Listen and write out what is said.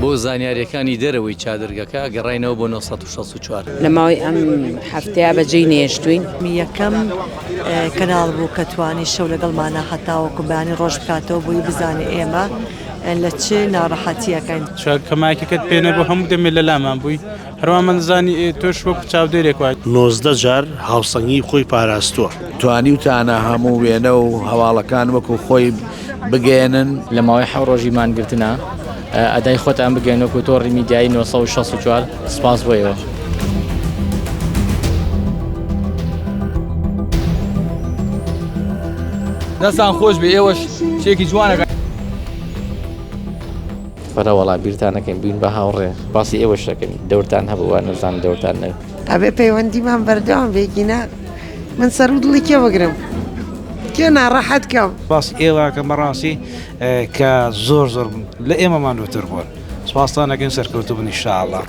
بۆ زانیاریەکانی دەرەوەی چادرگەکە گەڕاینەوە بۆ 964. لە ماوەی ئەم هەفتەیە بەجێی نەهێشتووین. یەکەم کەناڵ بوو کە توانی شەو لەگەڵمانا هەتاوەکو بەیانی ڕۆژ بکاتەوە بۆی بزانێ ئێمە لە چ ناڕەحەتیەکەین. چونکە کە مایکەکەت پێ نەبوو هەموو دەمێ لە لامان بووی هەروا من زانی ئێ تۆش وەکو چاودێرێک وای. 19 جار هاوسەنگی خۆی پاراستووە. توانیوتانە هەموو وێنە و هەواڵەکان وەکو خۆی بگەیەنن. لە ماوەی حەو ڕۆژی مانگرتنا ئەدای خۆتان بگەیەن وەکو تۆڕی میدیایی 964 سپاس بۆ ئێوە. دەستان خۆش بێ ئێوەش شتێکی جوانەکە. بەرەوەڵا بیرتان نەکەین بووین بە هاوڕێ باسی ئێوەش دەکەین دەورتان هەبوو وا نەزانم دەورتان نەبوو. ئەبێ پەیوەندیمان بەردەوام بێ گینا من سەرو دڵی کێ بگرم کێ ناڕەحەت کەم. سپاسی ئێوە ئەکەم بەڕاستی کە زۆر زۆر لە ئێمە ماندووتر بوون سپاستان ئەکەین سەرکەوتوو بن ئیشاڵڵا.